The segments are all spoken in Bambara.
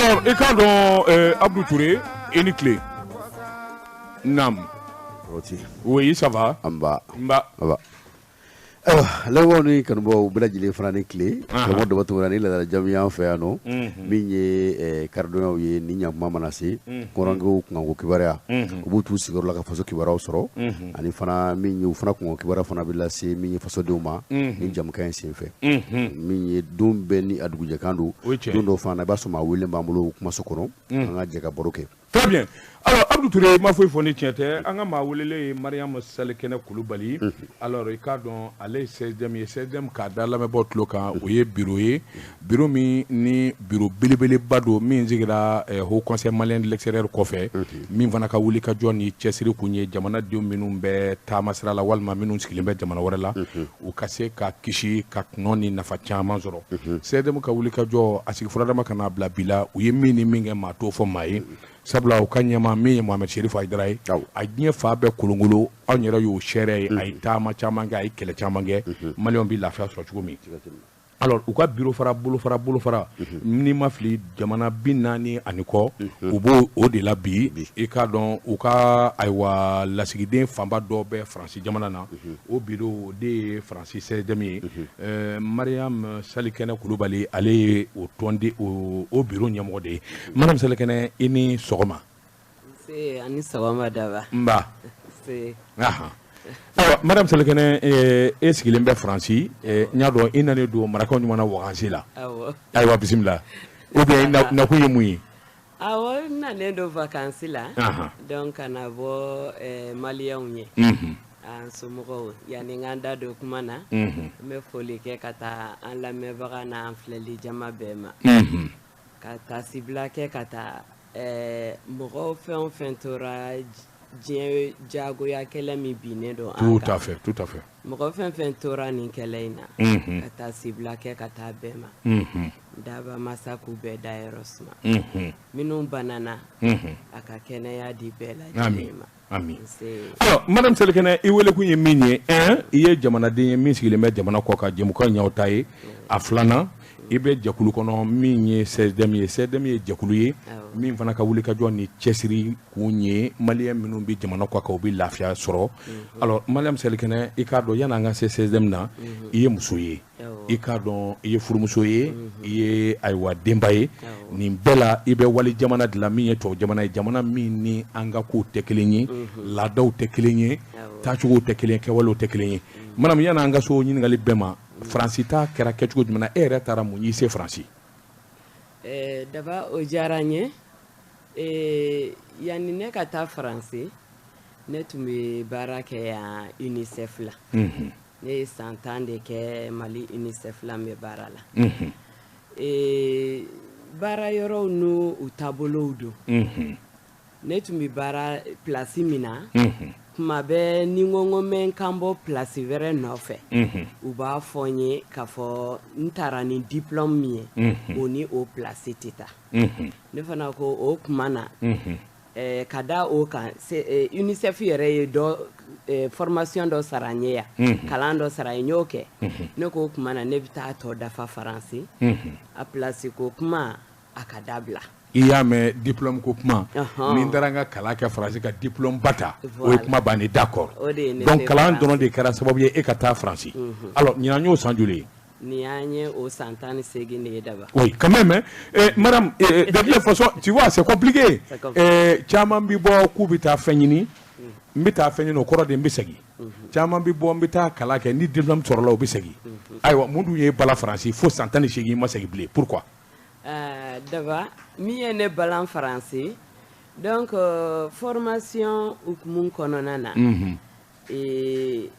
Alors, i k'a dɔn, Abdou Touré, i ni tile. Naam. Oui, ça va. Nba. Nba. Nba. Ayiwa, lamɛnbaaw ni kanubaaw bɛɛ lajɛlen fana ni tile. Karamɔgɔ Daba Tunkara ni laadala jamu y'an fɛ yan nɔ. Min ye karidonyaw ye, ni ɲankuma mana se, kɔrɔngew kunkanko kibaruya, u b'u t'u sigiyɔrɔ la ka faso kibaruyaw sɔrɔ. Ani fana min ye u fana kunkanko kibaruya fana bɛ lase min ye fasodenw ma ni jamukan in senfɛ. Min ye don bɛɛ ni a dugujɛkan don. Don dɔw fana i b'a sɔrɔ maa wele b'an bolo kumaso kɔnɔ. An ka jɛ ka baro kɛ. Très bien. Alors, Abdou Touré, ma foyi fɔ ni tiɲɛ tɛ. An ka maa welelen ye Mariam Salikɛnɛ Kulubali. Alors, i k'a dɔn, ale ye CSDM ye. CSDM, k'a da lamɛnbaaw tulo kan, o ye bureau ye. Bureau min ni bureau belebeleba don, min sigira Haut Conseil malien de l'extérieur kɔfɛ. Min fana ka wuli ka jɔ ni cɛsiri kun ye jamanadenw minnu bɛ taama sira la walima minnu sigilen bɛ jamana wɛrɛ la, u ka se ka kisi ka tɔnɔ ni nafa caman sɔrɔ. CSDM ka wuli ka jɔ, a sigi furadama ka n'a bila bi la, u ye min ni min kɛ, maa t'o fɔ maa ye. Sabula u ka ɲɛma min ye Mohamed Cherif Haidara ye, a diɲɛ fa bɛɛ kolongolo, anw yɛrɛ y'o seere ye. A ye taama caman kɛ, a ye kɛlɛ caman kɛ, maliyɛnw bɛ lafiya sɔrɔ cogo min. Alors, u ka bureau fara, bolofara, bolofara, n'i ma fili, jamana 40 ani kɔ, u b'o o de la bi. I k'a dɔn, u ka, ayiwa, lasigiden fanba dɔ bɛ Faransi jamana na. O bureau, o de ye Faransi CSDM ye. Mariam Salikɛnɛ Kulubali, ale ye o tɔnden, o bureau ɲɛmɔgɔ de ye. Mariam Salikɛnɛ, i ni sɔgɔma. Nse, ani sɔgɔma Daba. Nba. Nse. Ahan. Ayiwa, Mariam Salikɛnɛ, e sigilen bɛ Faransi. N y'a dɔn i nalen don marakaw ɲuman na vacances la. Awɔ. Ayiwa, bisimila. Ou bien i nakun ye mun ye? Awɔ, n nalen don vacances la. Donc ka na bɔ maliyɛnw ye. An somɔgɔw, yanni n k'an da don kuma na, n bɛ foli kɛ ka taa an lamɛnbaga n'an filɛli jama bɛɛ ma. Ka taasibila kɛ ka taa mɔgɔw fɛn o fɛn tora diɲɛ jagoya kɛlɛ min binnen don an kan. Tout à fait, tout à fait. Mɔgɔ fɛn fɛn tora nin kɛlɛ in na, ka taasibila kɛ ka taa bɛɛ ma. Daba masa k'u bɛɛ dayɔrɔ suma. Minnu banana, a ka kɛnɛya di bɛɛ lajɛlen ma. Amin. Nse. Alors, Madame Salikɛnɛ, i welekun ye min ye, un, i ye jamanaden ye min sigilen bɛ jamana kɔ kan, jɛmukan y'aw ta ye. A filanan, i bɛ jɛkulu kɔnɔ min ye CSDM ye. CSDM ye jɛkulu ye min fana ka wuli ka jɔ ni cɛsiri kun ye maliyɛn minnu bɛ jamana kɔ kan, u bɛ lafiya sɔrɔ. Alors, Mariam Salikɛnɛ, i k'a dɔn, yanni an ka se CSDM na, i ye muso ye. I k'a dɔn, i ye furumuso ye, i ye, ayiwa, denba ye. Nin bɛɛ la, i bɛ wali jamana de la min ye tubabu jamana ye, jamana min ni an ka kow tɛ kelen ye, laadaw tɛ kelen ye, taacogow tɛ kelen ye, kɛwalew tɛ kelen ye. Madame, yanni an ka so ɲininkali bɛɛ ma, Faransi ta kɛra kɛcogo jumɛn na? E yɛrɛ taara mun y'i se Faransi? Daba, o diyara n ye. Yanni ne ka taa Faransi, ne tun bɛ baara kɛ yan UNICEF la. Ne ye san 10 de kɛ Mali UNICEF la, n bɛ baara la. Baara yɔrɔw n'u u taabolow don. Ne tun bɛ baara place min na, tuma bɛɛ ni n ko n ko n bɛ n kan bɔ place wɛrɛ nɔfɛ, u b'a fɔ n ye k'a fɔ n taara ni diplôme min ye, o ni o place tɛ taa. Ne fana ko o tuma na, ka da o kan, UNICEF yɛrɛ ye dɔ formation dɔ sara n ye yan, kalan dɔ sara n ye, n y'o kɛ. Ne ko o tuma na, ne bɛ taa tɔ dafa Faransi. A place ko kuma, a ka dabila. I y'a mɛn, diplôme ko kuma, ni n taara n ka kalan kɛ Faransi ka diplôme ba ta, o ye kuma bannen, d'accord. O de ye ne Donc se kalan Faransi. dɔrɔn de kɛra sababu ye e ka taa Faransi. Alors, ɲinan y'o san joli ye? Nin y'an ye o san 18 de ye, Daba. Oui, quand même, hein. Eh, madame, eh, de toute façon, tu vois, c'est compliqué. C'est compliqué. Eh, caman bi bɔ k'u bɛ taa fɛn ɲini, n bɛ taa fɛn ɲini, o kɔrɔ de n bɛ segin. Caman bi bɔ n bɛ taa kalan kɛ, ni diplôme sɔrɔla, u bɛ segin. Ayiwa, mun dun ye bala Faransi fo san 18, i ma segin bilen? Pourquoi? Daba, min ye ne balan Faransi, donc formation hukumu kɔnɔna na, ne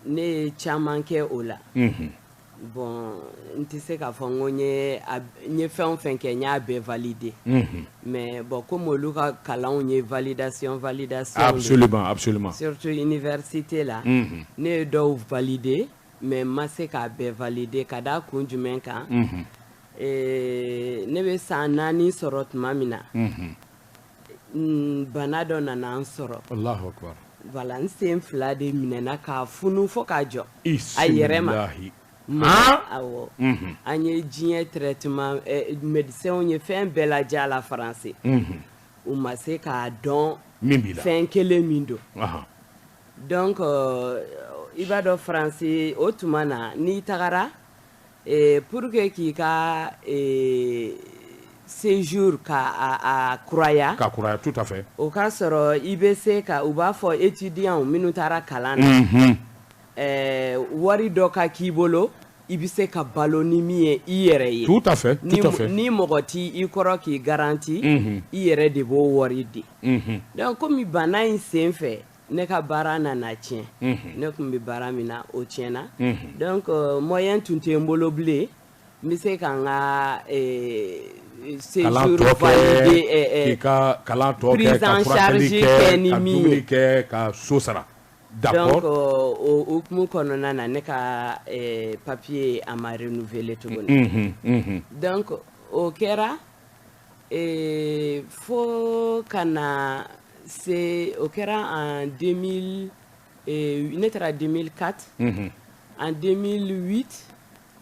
ye caman kɛ o la. Bon, n tɛ se k'a fɔ n ko n ye fɛn o fɛn kɛ, n y'a bɛɛ valider. Mais bon, comme olu ka kalanw ye validation validation de ye. Absolument, absolument. Surtout université la, ne ye dɔw valider, mais n ma se k'a bɛɛ valider. Ka da kun jumɛn kan? Ne bɛ san 4 sɔrɔ tuma min na, bana dɔ nana n sɔrɔ. Allahu akbar. Voilà, n sen fila de minɛna k'a funu fo k'a jɔ a yɛrɛ ma. Bismillahi. Awɔ, an ye diɲɛ traitement, médecins ye fɛn bɛɛ lajɛ a la Faransi, u ma se k'a dɔn min b'i la, fɛn kelen min don. Donc i b'a dɔn, Faransi o tuma na, n'i tagara pour que k'i ka séjour ka a kuraya, Ka kuraya, tout à fait. o ka sɔrɔ i bɛ se ka, u b'a fɔ étudiant minnu taara kalan na, wari dɔ ka k'i bolo, i bɛ se ka balo ni min ye i yɛrɛ ye. Tout à fait, tout à fait. Ni mɔgɔ t'i i kɔrɔ k'i garanti, i yɛrɛ de b'o wari di. Donc komi bana in sen fɛ, ne ka baara nana tiɲɛ, ne tun bɛ baara min na, o tiɲɛna. Donc moyen tun tɛ n bolo bilen n bɛ se ka n ka kalan séjour tɔ kɛ, valider, k'i ka kalan tɔ kɛ, prise ka en furakɛli charge kɛ, kɛ ni ka min dumuni ye. kɛ, ka so sara. Donc D'accord. o hukumu kɔnɔna na, ne ka papier a ma renouveler tuguni. Donc o kɛra fo ka na se, o kɛra en 2000, ne taara 2004. En 2008,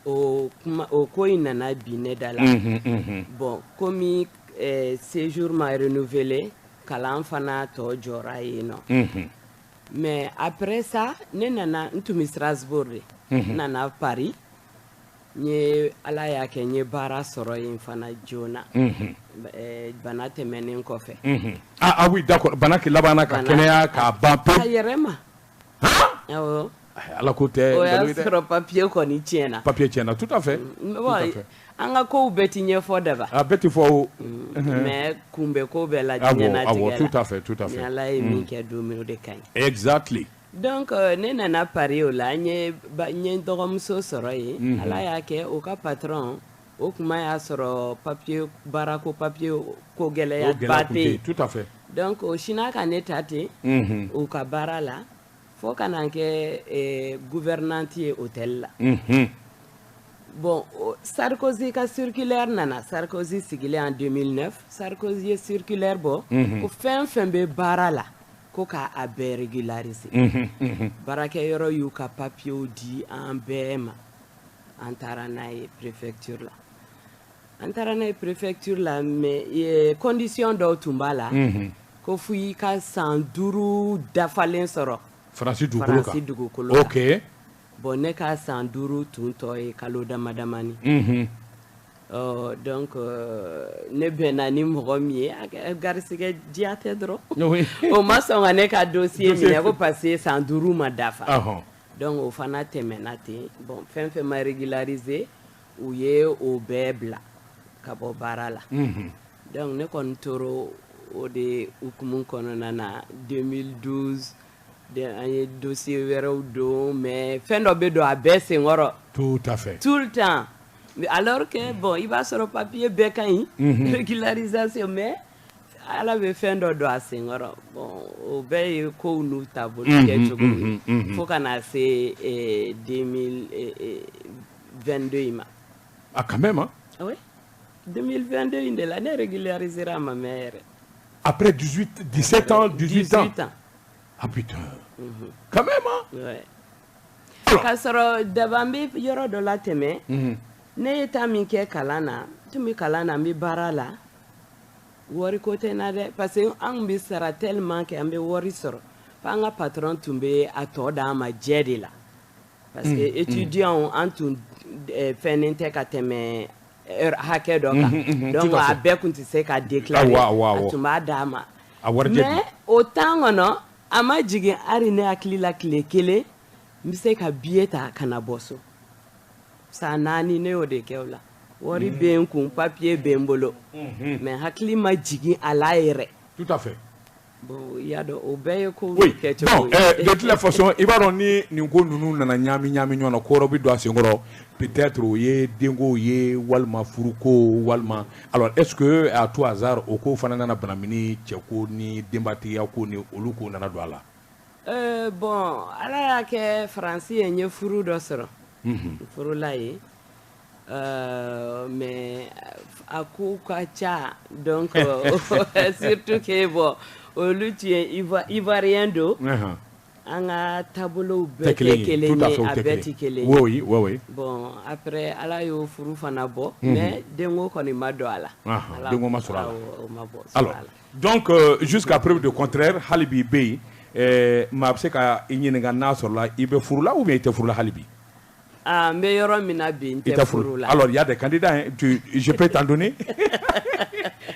o kuma, o ko in nana bin ne da la. Bon, komi séjour ma renouveler, kalan fana tɔ jɔra yen nɔ. Mais après ça, ne nana, n tun bɛ Strasbourg de, n nana Paris, n ye, Ala y'a kɛ, n ye baara sɔrɔ yen fana joona, bana tɛmɛnen kɔfɛ. Ah, ah oui, d'accord. Bana ki labanna ka Bana- kɛnɛya k'a ban A pewu. yɛrɛ ma, awɔ. Ala ko tɛ O y'a nkalon ye dɛ. sɔrɔ papier kɔni tiɲɛna. Papier tiɲɛna, tout à fait. Bon, Tout à fait. an ka kow bɛɛ ti ɲɛfɔ daba. A bɛɛ ti fɔ o. Mais kun bɛ ko bɛɛ la Awɔ, diɲɛnatigɛ la. tout à fait, tout à Ni fait. Ala ye min kɛ don min, o de ka ɲi. Donc ne nana Paris, o la n ye n dɔgɔmuso sɔrɔ yen. Ala y'a kɛ, o ka patron, o kuma y'a sɔrɔ papier baarako, papier ko O gɛlɛya gɛlɛya ba kun tɛ tɛ yen. yen, tout à fait. Donc o sinna ka ne ta ten u ka baara la, fo ka na kɛ gouvernante ye hôtel la. Bon, Sarkozy ka circulaire nana. Sarkozy sigilen en 2009, Sarkozy ye circulaire bɔ ko fɛn fɛn bɛ baara la, ko k'a a bɛɛ régulariser. Baarakɛyɔrɔ y'u ka papiyew di an bɛɛ ma, an taara n'a ye préfecture la. An taara n'a ye préfecture la, mais condition dɔw tun b'a la, ko fo i ka san 5 dafalen sɔrɔ Faransi dugukolo kan. Faransi dugukolo kan. Bon, ne ka san 5 tun tɔ ye kalo dama damani. Ɔ donc ne bɛnna ni mɔgɔ min ye, a garisigɛ diya tɛ dɔrɔn, o ma sɔn ka ne ka dossier Dossier. minɛ ko parce que san 5 ma dafa. Donc o fana tɛmɛna ten. Bon, fɛn fɛn ma régulariser, u ye o bɛɛ bila ka bɔ baara la. Donc ne kɔni toro o de hukumu kɔnɔna na 2012 de, an ye dossier wɛrɛw don, mais fɛn dɔ bɛ don a bɛɛ senkɔrɔ. Tout à fait. Tout le temps. Mais alors que bon, i b'a sɔrɔ papier bɛɛ ka ɲi, régularisation, mais Ala bɛ fɛn dɔ don a senkɔrɔ. Bon, o bɛɛ ye kow n'u taabolo kɛcogo ye, fo ka na se 2022 in ma. Ah, quand même, hein? Oui, 2022 in de la, ne régularisera a ma mɛn yɛrɛ. Après 18, 17 ans, 18 ans. 18 ans. Ah putain. Quand même, hein? Ouais. Alors. K'a sɔrɔ daba, n bɛ yɔrɔ dɔ la tɛmɛ. Ne ye taa min kɛ kalan na, n tun bɛ kalan na, n bɛ baara la, wariko tɛ n na dɛ, parce que an tun bɛ sara tellement que an bɛ wari sɔrɔ fo an ka patron tun bɛ a tɔ d'an ma jɛ de la, parce que étudiants an tun fɛnnen tɛ ka tɛmɛ heure hakɛ dɔ kan. Donc tout à a fait. bɛɛ tun tɛ se ka déclarer. Awɔ, awɔ, awɔ. A tun b'a d'an ma. A warijɛ di. Mais o temps kɔnɔ, a ma jigin hali ne hakili la tile kelen n bɛ se ka billet ta ka na bɔ so. San 4 ne y'o de kɛ o la. Wari bɛ n kun, papier bɛ n bolo, mais hakili ma jigin a la yɛrɛ. Tout à fait. Bon, i y'a dɔn, o bɛɛ ye kow kɛcogo Bon, ye. de toute la façon, i b'a dɔn, ni nin ko ninnu nana ɲaami ɲaami ɲɔgɔn na, ko wɛrɛ bɛ don a senkɔrɔ, peut-être o ye denko ye, walima furuko, walima, alors est-ce que à tout hasard o ko fana nana banamini cɛko ni denbatigiya ko ni olu ko nana don a la? Bon, Ala y'a kɛ, Faransi ye, n ye furu dɔ sɔrɔ, n furula yen. Mais a ko ka ca. Donc surtout que bon, olu tun ye Ivoirien don. An ka taabolow bɛɛ tɛ kelen ye, a bɛɛ tɛ kelen ye. Oui, oui, oui. Bon, après Ala y'o furu fana bɔ, mais denko kɔni ma don a la. Denko ma sɔrɔ a la. O ma bɔ. Alors, donc jusqu'à preuve de contraire, hali bi bɛ yen, maa bɛ se ka i ɲininka n'a sɔrɔla i bɛ furu la ou bien i tɛ furu la hali bi? Ah, n bɛ yɔrɔ min na bi, n tɛ furu la. Alors, il y a des candidats, hein, je peux t'en donner?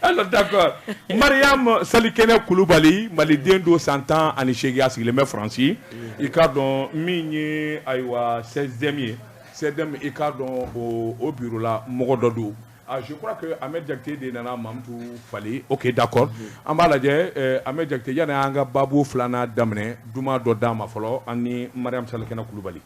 Alors, d'accord. Mariam Salikene Koulibaly, maliden don, san 18, a sigilen bɛ Faransi. I k'a dɔn min ye, ayiwa, 16e ye. 16e, i k'a dɔn o bureau la mɔgɔ dɔ don. Ah, je crois que Ahmed Diakité de nana Mamutu falen. Ok, d'accord. An b'a lajɛ, Ahmed Diakité, yani an ka baabu filanan daminɛ, duman dɔ d'a ma fɔlɔ, an ni Mariam Salikene Koulibaly.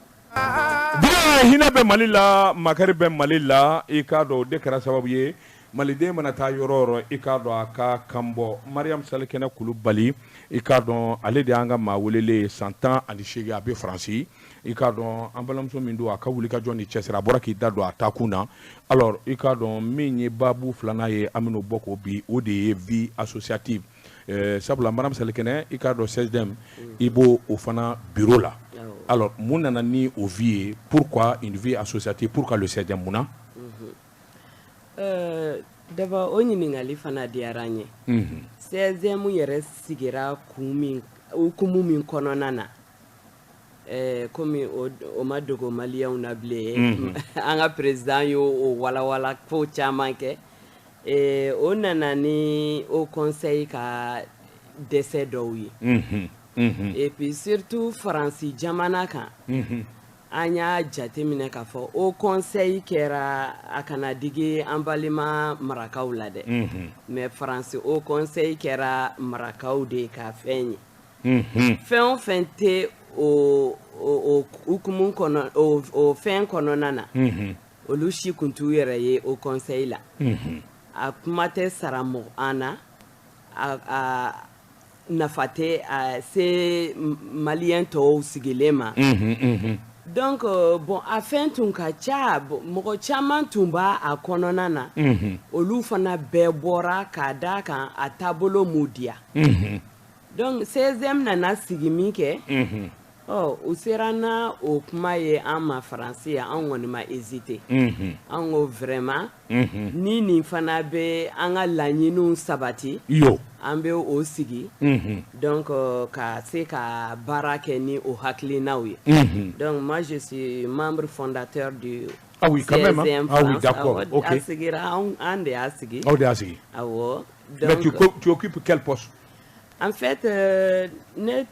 Bien, hinɛ bɛ Mali la, makari bɛ Mali la, i k'a dɔn o de kɛra sababu ye maliden mana taa yɔrɔ o yɔrɔ, i k'a dɔn a ka kan bɔ. Mariam Salikene Koulibaly, i k'a dɔn ale de y'an ka maa welelen ye, san 18, a bɛ Faransi. I k'a dɔn an balimamuso min don, a ka wulikajɔ ni cɛsiri, a bɔra k'i da don a taakun na. Alors, i k'a dɔn min ye baabu filanan ye, an bɛn'o bɔ k'o bi, o de ye vie associative. Sabula Mariam Salikene, i k'a dɔn 16e, i b'o o fana bureau la. Alors, mun nana ni o vie ye? Pourquoi une vie associative? Pourquoi le 16e? Mun na? D'abord, o ɲininkali fana diyara n ye. 16e yɛrɛ sigira kun min, hukumu min kɔnɔna na, komi o ma dogo maliyɛnw na bilen, an ka président y'o walawala ko caman kɛ. O nana ni o conseil ka dɛsɛ dɔw ye. Et puis surtout Faransi jamana kan, an y'a jateminɛ k'a fɔ o conseil kɛra, a kana digi an balima marakaw la dɛ, mais Faransi o conseil kɛra marakaw de ka fɛn ye. Fɛn o fɛn tɛ o hukumu kɔnɔ, o fɛn kɔnɔna na, olu si kun t'u yɛrɛ ye o conseil la. A kuma tɛ sara mɔgɔ an na, a nafa tɛ a se maliyɛn tɔw sigilen ma. Donc bon, a fɛn tun ka ca, mɔgɔ caman tun b'a a kɔnɔna na, olu fana bɛɛ bɔra k'a d'a kan a taabolo m'u diya. Donc 16e nana sigi min kɛ, ɔ u sera n'a o kuma ye an ma Faransi yan, an kɔni ma hésité. An ko vraiment, ni nin fana bɛ an ka laɲiniw sabati, an bɛ o sigi, donc ka se ka baara kɛ ni o hakilinaw ye. Donc moi, je suis membre fondateur du Ah oui, quand même, hein? 16e. Ah oui, France. D'accord. Awɔ, Ok. a sigira, an de y'a sigi. Aw de y'a sigi. Awɔ. Mais tu, Donc tu occupes quel poste? En fait, ne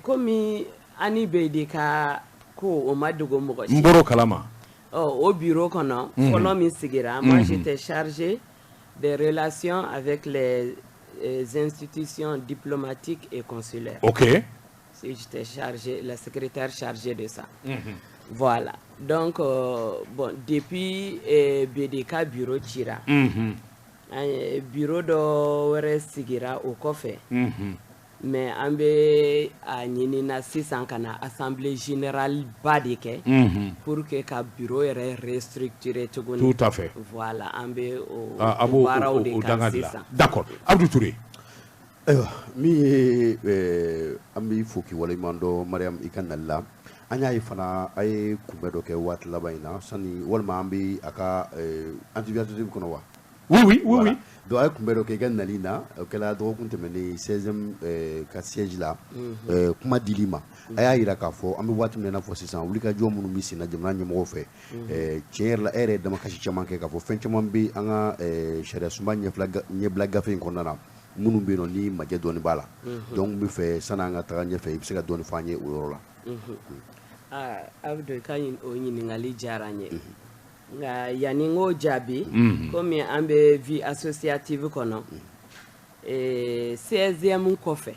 komi ani bɛ de ka ko o ma dogo mɔgɔ si. N bɔr'o kalama. Ɔ, o bureau kɔnɔ fɔlɔ min sigira, moi j'étais chargé des relations avec les institutions diplomatiques et consulaires. J'étais chargée, la secrétaire chargée de ça. Voilà. Donc, bon, depuis BDK bureau cira, an ye bureau dɔ wɛrɛ sigira o kɔfɛ. Mais an bɛ a ɲinina sisan ka na assemblée générale ba de kɛ pour que ka bureau yɛrɛ restructurer tuguni. Tout à fait. Voilà, an bɛ o Ah, a o b'o baaraw de o kan danga de la. sisan. D'accord. Abdou Touré. Ayiwa, min ye an b'i fo k'i waleɲuman dɔn, Mariam, i ka nali la. An y'a ye fana a ye kunbɛ dɔ kɛ waati laban in na sani walima an bɛ a ka antibioticiw kɔnɔ wa? Oui. Voilà. Oui. Donc a ye kunbɛ dɔ kɛ i ka nali na, o kɛra dɔgɔkun tɛmɛnen 16e ka siège la. Kuma dili ma, a y'a yira k'a fɔ an bɛ waati min na i n'a fɔ sisan, wulikajɔ minnu bɛ sen na jamana ɲɛmɔgɔw fɛ, tiɲɛ yɛrɛ la, e yɛrɛ ye damakasi caman kɛ k'a fɔ fɛn caman bɛ an ka sariya sunba ɲɛbila gafe in kɔnɔna na minnu bɛ yen nɔ ni majɛ dɔɔni b'a la. Donc n bɛ fɛ sani an ka taga ɲɛfɛ, i bɛ se ka dɔɔni fɔ an ye o yɔrɔ la. Ah, Abdou, ka o ɲininkali diyara n ye. Nka yanni n k'o jaabi, komi an bɛ vie associative kɔnɔ, 16e kɔfɛ,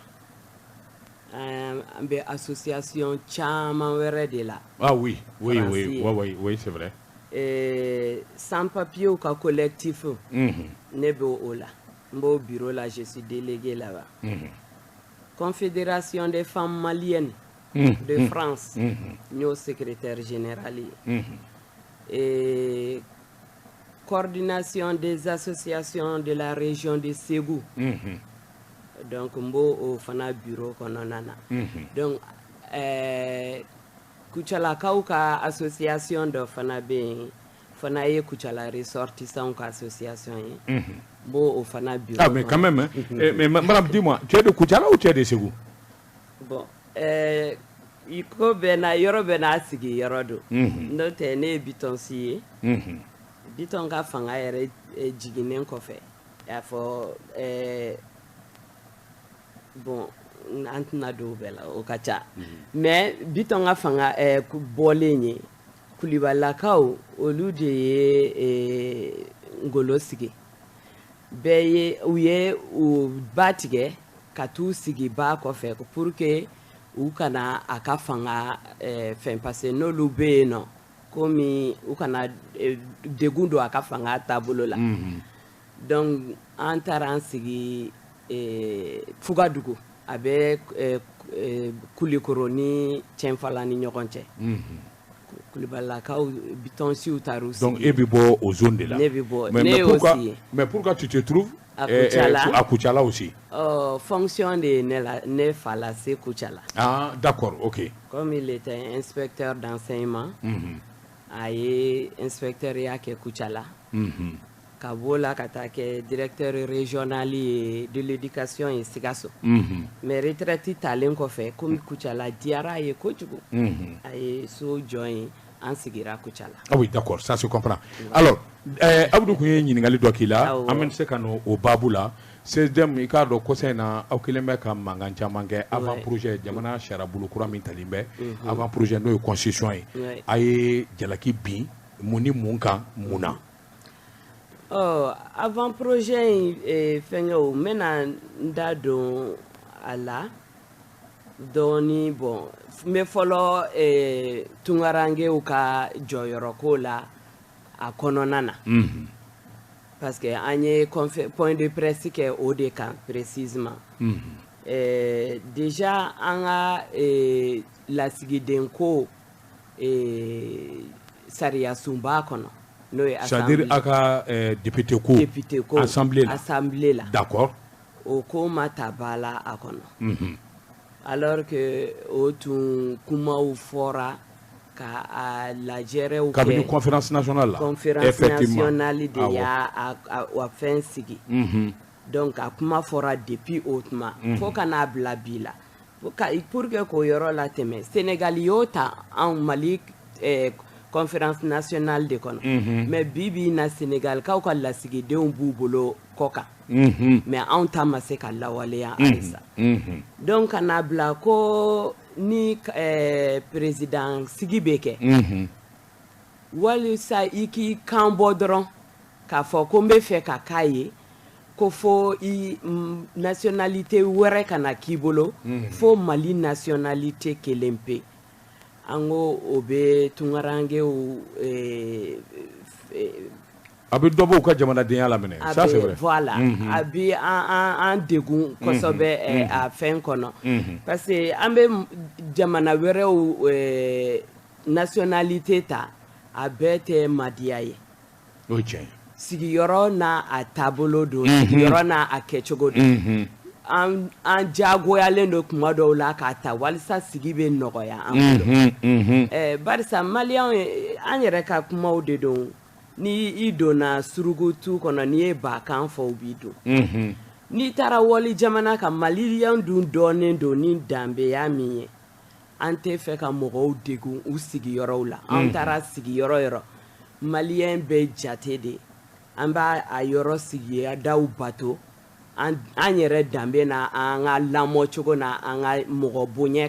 an bɛ association caman wɛrɛ de la. Ah oui. Faransi. Oui, c'est vrai. Sans papier ka collectif, ne bɛ o la, n b'o bureau la, je suis délégué là-bas. Confédération des femmes maliennes de France, n y'o secrétaire général ye. Et coordination des associations de la région de Ségou. Donc n b'o o fana bureau kɔnɔna na. Donc Kucalakaw ka association dɔ fana bɛ yen, fana ye Kucala ressortissants ka association ye. N b'o o fana bureau. Ah, mais quand même, hein. Eh, mais madame, dis-moi, tu es de Kucala ou tu es de Ségou? Bon, i ko bɛɛ n'a yɔrɔ, bɛɛ n'a sigi yɔrɔ don. N'o tɛ, ne ye Bitɔn si ye. Bitɔn ka fanga yɛrɛ jiginnen kɔfɛ, y'a fɔ bon, an tɛna don o bɛɛ la, o ka ca. Mais Bitɔn ka fanga bɔlen ye, Kulibalakaw olu de ye ngolo sigi. Bɛɛ ye u ye u ba tigɛ ka t'u sigi ba kɔfɛ pour que u kana a ka fanga fɛn, parce que n'olu bɛ yen nɔ, komi u kana degun don a ka fanga taabolo la. Donc an taara an sigi Fugadugu, a bɛ Kulikoro ni Cɛnfala ni ɲɔgɔn cɛ. Kulibalakaw, Bitɔnsiw taar'u sigi. Donc, e bɛ bɔ o zone de la. Ne bɛ bɔ, Mais, ne mais y'o pourquoi, si ye. Mais pourquoi tu te trouves À Koutiala. À Koutiala aussi? Fonction de ye ne la, ne fa lase Kucala. Ah, d'accord, ok. Comme il était inspecteur d'enseignement, a ye inspecteur ya kɛ Kucala. Ka b'o la ka taa kɛ directeur régional ye de l'éducation ye Sikaso. Mais retraite talen kɔfɛ, komi Kucala diyara a ye kojugu, a ye so jɔ yen, an sigira Kucala. Ah oui, d'accord, ça se comprend. Alors, Abdou kun ye ɲininkali dɔ k'i la, Awɔ. an bɛ se ka n'o o baabu la. CSDM, i k'a dɔn, kɔsa in na, aw kelen bɛ ka mankan caman kɛ avant projet jamana sariya kura min talen bɛ, avant projet n'o ye constitution ye. A ye jalaki bin mun ni mun kan, mun na? Ɔ, avant projet in fɛngɛw, n bɛna n da don a la dɔɔni. Bon, n bɛ fɔlɔ tunkarankew ka jɔyɔrɔko la a kɔnɔna na, parce que an ye point de presse kɛ o de kan précisément. Déjà an ka lasigiden ko sariya sunba kɔnɔ, n'o ye C'est-à-dire assemblée aw ka député ko député ko assemblée la. Assemblée la. O ko ma ta ba la a kɔnɔ, alors que o tun kumaw fɔra ka a lajɛrɛw Kabini kɛ conférence nationale la. Conférence nationale de y'a a fɛn sigi. Donc a kuma fɔra depuis o tuma fo ka n'a bila bi la. Pour que k'o yɔrɔ latɛmɛ, Sénégal y'o ta anw Mali conférence nationale de kɔnɔ. Mais bi bi in na, Sénégal kaw ka lasigidenw b'u bolo kɔ kan, mais anw ta ma se ka lawaleya halisa. Donc ka n'a bila ko ni président sigi bɛ kɛ, walisa i k'i kan bɔ dɔrɔn k'a fɔ ko n bɛ fɛ ka k'a ye, ko fo i nationalité wɛrɛ ka na k'i bolo, fo Mali nationalité kelen pe. An ko o bɛ tunkarankew A bɛ dɔ bɔ u ka jamanadenya la minɛ. A Ça, c'est bɛ vrai. Voilà, a bɛ an degun kosɛbɛ a fɛn kɔnɔ, parce que an bɛ jamana wɛrɛw nationalité ta, a bɛɛ tɛ madiya ye. O ye tiɲɛ ye. Sigiyɔrɔ n'a a taabolo don, sigiyɔrɔ n'a a kɛcogo don. An diyagoyalen don kuma dɔw la k'a ta walisa sigi bɛ nɔgɔya an bolo. Barisa maliyɛnw ye, an yɛrɛ ka kumaw de don. Ni i donna surukutu kɔnɔ, n'i ye bakan fɔ, u b'i don. N'i taara wali jamana kan, maliyɛn dun dɔnnen don ni danbeya min ye, an tɛ fɛ ka mɔgɔw degun u sigiyɔrɔw la. An taara sigiyɔrɔ yɔrɔ, maliyɛn bɛ jate de, an b'a a yɔrɔ sigidaw bato, an yɛrɛ danbe n'a an ka lamɔ cogo n'a an ka mɔgɔ bonya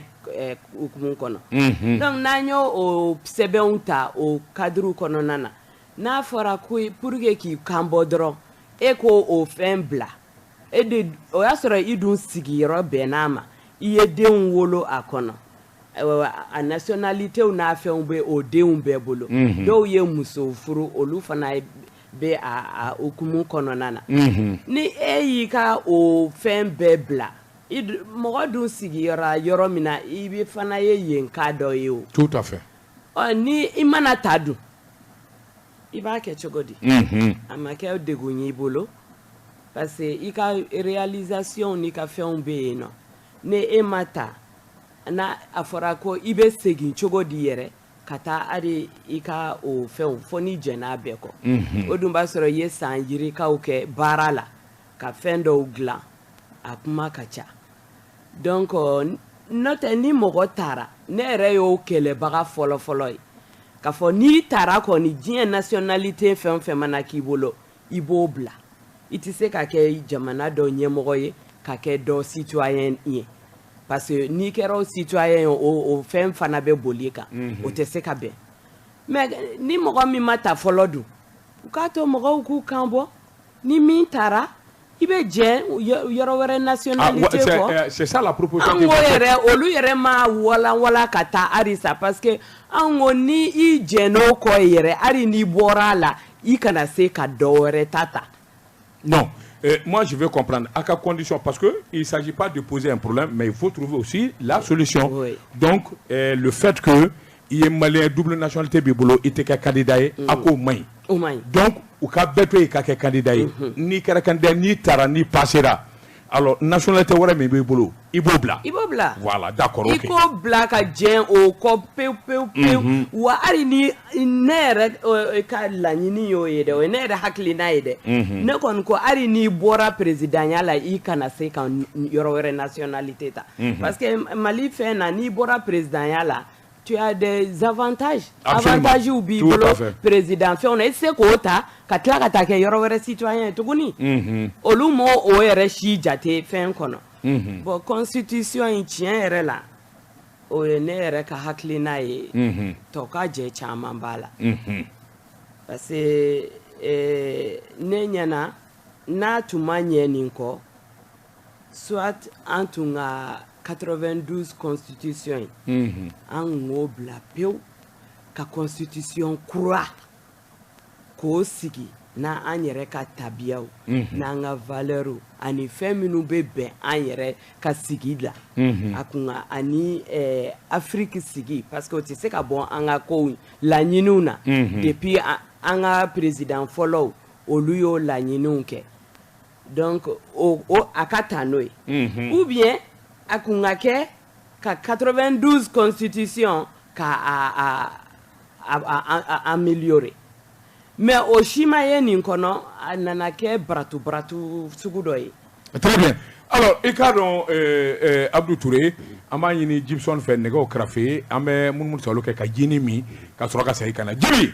hukumu kɔnɔ. Donc n'an y'o o sɛbɛnw ta o cadre kɔnɔna na, n'a fɔra ko pour que k'i kan bɔ dɔrɔn, e k'o o fɛn bila e de, o y'a sɔrɔ i dun sigiyɔrɔ bɛnn'a ma, i ye denw wolo a kɔnɔ. Ayiwa, a nationalité n'a fɛnw bɛ o denw bɛɛ bolo. Dɔw ye muso furu, olu fana bɛ a hukumu kɔnɔna na. Ni e y'i ka o fɛn bɛɛ bila, mɔgɔ dun sigiyɔrɔ yɔrɔ min na, i bɛ fana ye yen ka dɔ ye o. Tout à fait. Ɔ, ni i mana ta dun, i b'a kɛ cogo di? A ma kɛ degun y'i bolo. Parce que i ka réalisation n'i ka fɛnw bɛ yen nɔ, ni e ma ta, n'a a fɔra ko i bɛ segin cogo di yɛrɛ ka taa hali i ka o fɛnw fo n'i jɛn'a bɛɛ kɔ. O dun b'a sɔrɔ i ye san yirikaw kɛ baara la ka fɛn dɔw dilan, a kuma ka ca. Donc n'o tɛ, ni mɔgɔ taara, ne yɛrɛ y'o kɛlɛbaga fɔlɔ-fɔlɔ ye k'a fɔ n'i taara kɔni, diɲɛ nationalité fɛn o fɛn mana k'i bolo, i b'o bila. I tɛ se ka kɛ jamana dɔ ɲɛmɔgɔ ye ka kɛ dɔ citoyen ye, parce que n'i kɛra o citoyen ye, o fɛn fana bɛ boli i kan, o tɛ se ka bɛn. Mais ni mɔgɔ min ma ta fɔlɔ dun, u k'a to mɔgɔw k'u kan bɔ. Ni min taara, i bɛ jɛ yɔrɔ wɛrɛ nationalité kɔ. C'est ça la proposition. An ko yɛrɛ, olu yɛrɛ ma walanwalan ka taa halisa, parce que an ko ni i jɛn'o kɔ yɛrɛ, hali n'i bɔra a la, i kana se ka dɔ wɛrɛ ta ta. Non, moi je veux comprendre à quelle condition, parce qu'il ne s'agit pas de poser un problème, mais il faut trouver aussi la solution. Oui. Donc, le fait que il y ait malien double nationalité b'i bolo, i tɛ kɛ candidat ye, a k'o man ɲi. O man ɲi. Donc, u ka bɛɛ to yen ka kɛ candidat ye. N'i kɛra candidat, n'i taara, n'i passera, alors nationalité wɛrɛ min b'i bolo, i b'o bila. I b'o bila. Voilà, d'accord, ok. I k'o bila ka jɛn o kɔ pewu pewu pewu. Wa hali ni ne yɛrɛ ka laɲini y'o ye dɛ, o ye ne yɛrɛ hakilina ye dɛ. Ne kɔni ko hali n'i bɔra présidentya la, i kana se ka yɔrɔ wɛrɛ nationalité ta. Parce que Mali fɛn na, n'i bɔra présidentya la, tu as des avantages. Avantages b'i bolo président fɛnw na, i tɛ se k'o ta ka tila ka taa kɛ yɔrɔ wɛrɛ citoyen ye tuguni. Olu m'o o yɛrɛ si jate fɛn kɔnɔ. Bon, constitution in, tiɲɛ yɛrɛ la, o ye ne yɛrɛ ka hakilina ye. Tɔ ka jɛ caman b'a la. Parce que ne ɲɛna, n'a tun ma ɲɛ nin kɔ, soit an tun ka 92 constitution in, an kun k'o bila pewu ka constitution kura k'o sigi n'an yɛrɛ ka tabiyaw, n'an ka valeurs ani fɛn minnu bɛ bɛn an yɛrɛ ka sigi la, a kun ka ani Afrique sigi, parce que o tɛ se ka bɔ an ka kow laɲiniw na. Depuis an ka président fɔlɔw, olu y'o laɲiniw kɛ. Donc o a ka ta n'o ye, ou bien a kun ka kɛ ka 92 constitution ka a améliorer. Mais o si ma ye nin kɔnɔ, a nana kɛ baratu baratu sugu dɔ ye. Très bien. Alors, i k'a dɔn, Abdou Touré, an b'a ɲini Gibson fɛ nɛgɛw kɛrɛfɛ, an bɛ munumunu salo kɛ ka jini min ka sɔrɔ ka segin ka na. Jibi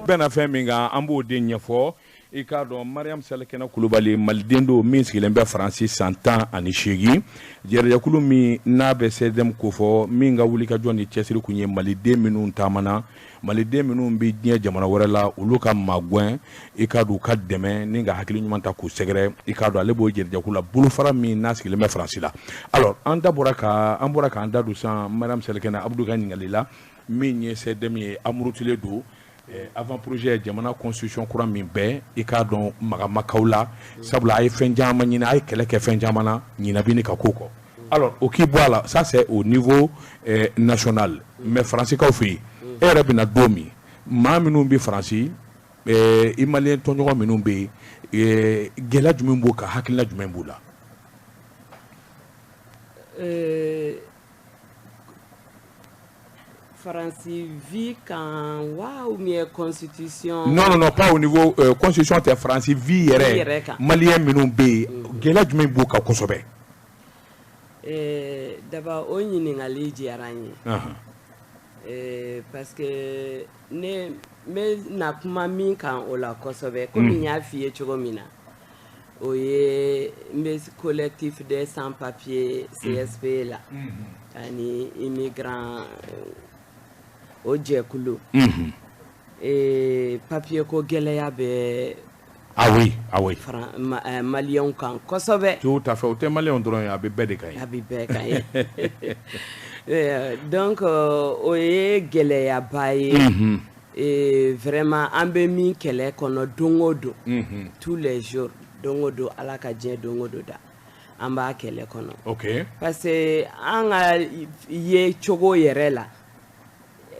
bɛna fɛn min kan, an b'o de ɲɛfɔ. I k'a dɔn, Mariam Salikɛnɛ Kulubali, maliden don min sigilen bɛ Faransi san 18, jɛrɛjɛkulu min n'a bɛ CDM kofɔ, min ka wulikajɔ ni cɛsiri kun ye maliden minnu taamana, maliden minnu bɛ diɲɛ jamana wɛrɛ la, olu ka magɛn, i k'a dɔn, u ka dɛmɛ ni ka hakili ɲuman ta k'u sɛgɛrɛ. I k'a dɔn, ale b'o jɛrɛjɛkulu la, bolofara min n'a sigilen bɛ Faransi la. Alors, an da bɔra ka an bɔra k'an da don sisan Mariam Salikɛnɛ Abdou ka ɲininkali la, min ye CDM ye, amurutilen don avant projet jamana constitution kura min bɛɛ, i k'a dɔn, magamakaw la, sabula a ye fɛn caman ɲini, a ye kɛlɛ kɛ fɛn caman na, ɲinɛ bɛ ni ka ko kɔ. Alors, o k'i bɔ a la, ça c'est au niveau national. Mais faransikaw fɛ yen, e yɛrɛ bɛna don min, maa minnu bɛ Faransi, i maliyɛn tɔnɲɔgɔn minnu bɛ yen, gɛlɛya jumɛn b'o kan, hakilina jumɛn b'u la? Faransi vie kan wa, ou bien constitution? Non, non, non, pas au niveau constitution tɛ, Faransi vie yɛrɛ, maliyɛn minnu bɛ yen, gɛlɛya jumɛn b'u kan kosɛbɛ? D'abord, o ɲininkali diyara n ye, parce que ne n bɛ na kuma min kan o la kosɛbɛ, komi n y'a f'i ye cogo min na, o ye n bɛ collectif des sans papiers CSP la ani immigrant o jɛkulu. Papier ko gɛlɛya bɛ Ah oui, ah oui. Maliyɛnw kan kosɛbɛ. Tout à fait, o tɛ maliyɛnw dɔrɔn ye, a bɛ bɛɛ de kan ye. A bɛ bɛɛ kan ye. Donc o ye gɛlɛyaba ye. Vraiment, an bɛ min kɛlɛ kɔnɔ don o don, tous les jours, don o don, Ala ka diɲɛ don o don da, an b'a kɛlɛ kɔnɔ. Parce que an ka ye cogo yɛrɛ la,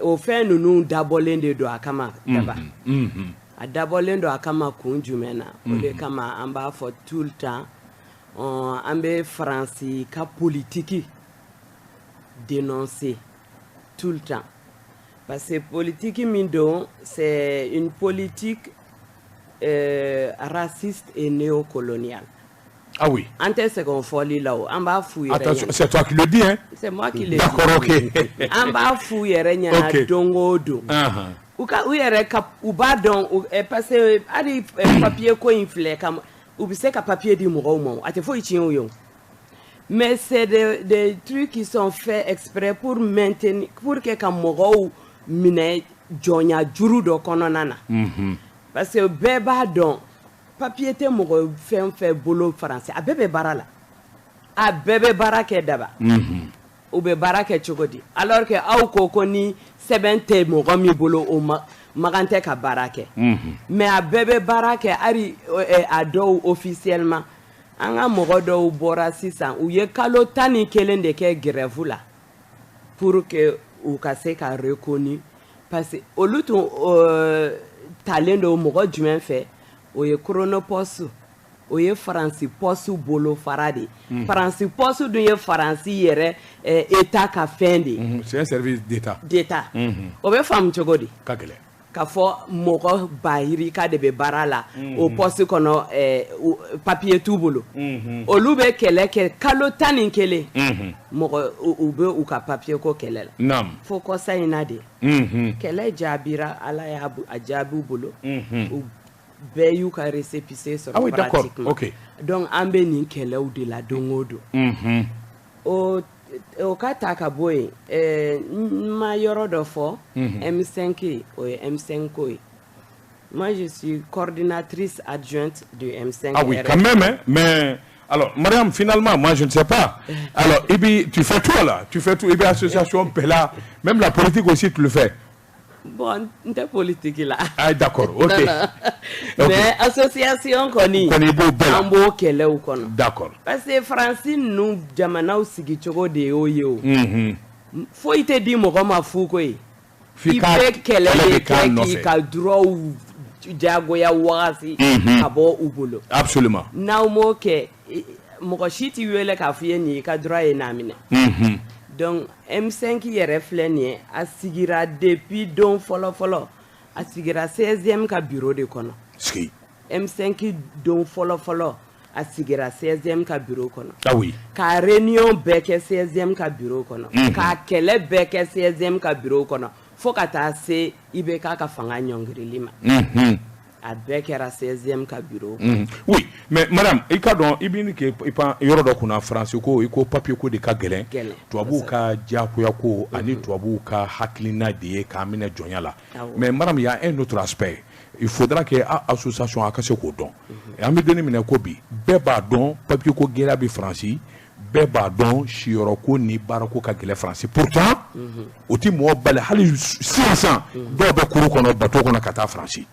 o fɛn ninnu dabɔlen de don a kama daba. A dabɔlen don a kama kun jumɛn na? O de kama an b'a fɔ tout le temps, an bɛ Faransi ka politique dénoncer tout le temps, parce que politique min don, c'est une politique raciste et néocoloniale. Ah oui. An tɛ sɛgɛn o fɔli la o, an b'a f'u yɛrɛ Attention, ɲɛna. c'est toi qui le dis, hein? C'est moi qui le dis. D'accord, ok. An b'a f'u yɛrɛ ɲɛna don o don. U ka u yɛrɛ ka u b'a dɔn parce que hali papier ko in filɛ, ka u bɛ se ka papier di mɔgɔw ma o, a tɛ foyi tiɲɛ u ye o. Mais c'est des trucs qui sont faits exprès pour maintenir, pour que ka mɔgɔw minɛ jɔnya juru dɔ kɔnɔna na. Parce que bɛɛ b'a dɔn, papier tɛ mɔgɔ fɛn fɛn bolo Faransi, a bɛɛ bɛ baara la, a bɛɛ bɛ baara kɛ daba. U bɛ baara kɛ cogo di, alors que aw ko ko ni sɛbɛn tɛ mɔgɔ min bolo, o ma magan tɛ ka baara kɛ? Mais a bɛɛ bɛ baara kɛ, hali a dɔw officiellement. An ka mɔgɔ dɔw bɔra sisan, u ye kalo 11 de kɛ grève la pour que u ka se ka reconnu, parce que olu tun talen don mɔgɔ jumɛn fɛ? O ye Chronopost, o ye Faransi poste bolofara de ye. Faransi poste dun ye Faransi yɛrɛ état ka fɛn de ye. C'est un service d'État. D'état. O bɛ faamu cogo di? Ka gɛlɛn. K'a fɔ mɔgɔ bayirika de bɛ baara la o poste kɔnɔ, papier t'u bolo. Olu bɛ kɛlɛ kɛ kalo 11, mɔgɔ u bɛ u ka papier ko kɛlɛ la. Fo kɔsa in na de, kɛlɛ jaabira, Ala y'a a jaabi u bolo. U bɛɛ y'u ka récépissé sɔrɔ Ah oui, d'accord. pratiquement. Donc an bɛ nin kɛlɛw de la don o don. O ka ta ka bɔ yen, n ma yɔrɔ dɔ fɔ. M5, o ye M5 ko ye. Moi, je suis coordinatrice adjointe du M5. Ah oui, RF. quand même, hein? Mais alors, Mariam, finalement, moi, je ne sais pas. Alors, Ibi, tu fais tout là. Tu fais tout. Ibi, association, là, même la politique aussi, tu le fais. Bon, n tɛ politique la. Ah, d'accord, ok. Non, non. Mais association kɔni, Kɔni, i b'o bɛɛ la. An b'o kɛlɛw kɔnɔ. Parce que Faransi ninnu jamanaw sigicogo de y'o ye o. Foyi tɛ di mɔgɔ ma fu ko ye. F'i I ka bɛ kɛlɛ kɛlɛ de de k'a kɛ k'i nɔfɛ. ka droits diyagoya wagasi ka bɔ u bolo. N'aw m'o kɛ, mɔgɔ si t'i wele k'a f'i ye nin y'i ka droit ye n'a minɛ. Donc M5 yɛrɛ filɛ nin ye, a sigira depuis don fɔlɔ fɔlɔ, a sigira 16e ka bureau de kɔnɔ. Sigi. M5 don fɔlɔ fɔlɔ, a sigira 16e ka bureau kɔnɔ. Ah oui. Ka réunion bɛɛ kɛ 16e ka bureau kɔnɔ. Ka kɛlɛ bɛɛ kɛ 16e ka bureau kɔnɔ. Fo ka taa se IBK ka fanga ɲɔngirili ma. A bɛɛ kɛra 16e ka bureau kɔnɔ. Oui, mais madame, i ka dɔn i bɛ kɛ i pan yɔrɔ dɔ kunna, Faransi ko, i ko papier ko de ka gɛlɛn. Gɛlɛn. Tubabuw ka diyagoya ko ani tubabuw ka hakilina de ye k'an minɛ jɔnya la. Awɔ. Mais madame, il y a un autre aspect. Il faudra que a association a ka se k'o dɔn. An bɛ don min na ko bi, bɛɛ b'a dɔn papier ko gɛlɛya bɛ Faransi, bɛɛ b'a dɔn siyɔrɔ ko ni baarako ka gɛlɛn Faransi. Pourtant, o ti mɔgɔ bali hali sisan dɔw bɛ kuru kɔnɔ, bateau kɔnɔ ka taa Faransi.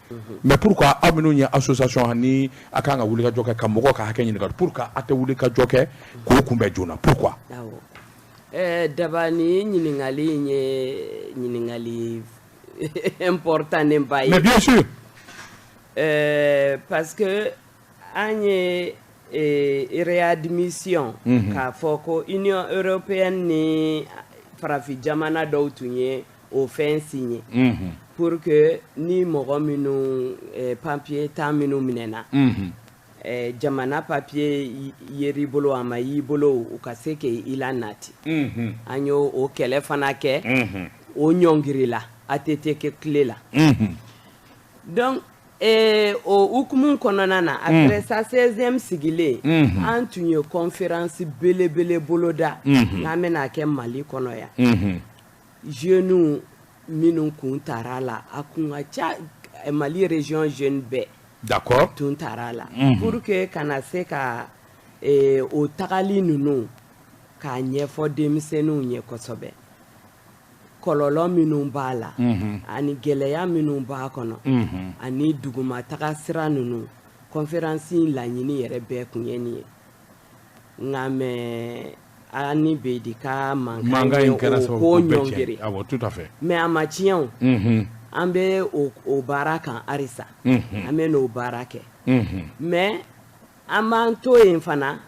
Mais pourquoi aw minnu ye association ni a kan ka wuli ka jɔ kɛ ka mɔgɔw ka hakɛ ɲini, pourquoi a tɛ wuli ka jɔ kɛ k'o kunbɛn joona, pourquoi? Awɔ. Daba, ni ɲininkali in ye ɲininkali important ba ye. Mais bien sûr. Parce que an ye réadmission k'a fɔ ko Union européenne ni farafin jamana dɔw tun ye o fɛn signé pour que ni mɔgɔ minnu papier tan minnu minɛna, jamana papier yer'i bolo, a ma y'i bolo, u ka se k'i la nati. An y'o o kɛlɛ fana kɛ. O ɲɔngirila ATT kɛ tile la. Donc o hukumu kɔnɔna na, après ça, 16e sigilen, an tun ye conférence belebele boloda n'an bɛna kɛ Mali kɔnɔ yan. Jeunes minnu kun tara la, a kun ka ca, Mali région jeune bɛɛ tun tara la, pour que kana se ka o tagali ninnu k'a ɲɛfɔ denmisɛnninw ye kosɛbɛ, kɔlɔlɔ minnu b'a la ani gɛlɛya minnu b'a kɔnɔ ani dugumataga sira ninnu. Conférence in laɲini yɛrɛ bɛɛ kun ye nin ye, nka mais ani Bedi ka mankan Mankan ye in kɛra o sababu ko k'o bɛɛ tiɲɛ. ɲɔngiri. Awɔ, tout à fait. Mais a ma tiɲɛ o. An bɛ o baara kan halisa. An bɛ n'o baara kɛ. Mais an b'an to yen fana,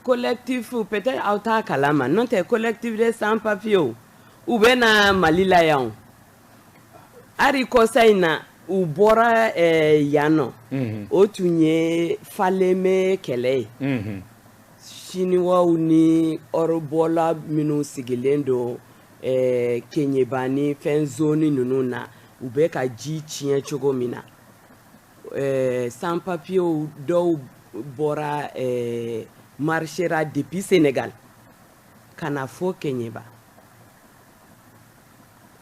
collectif, peut-être aw t'a kalama, n'o tɛ collectif des sans papiers, u bɛ na Mali la yan. Hali kɔsa in na, u bɔra yan nɔ. O tun ye Falémé kɛlɛ ye. Chinois ni ɔribɔla minnu sigilen don Keɲeba ni fɛn zone ninnu na, u bɛ ka ji tiɲɛ cogo min na. Sans papiers dɔw bɔra, marchera depuis Sénégal ka na fo Keɲeba.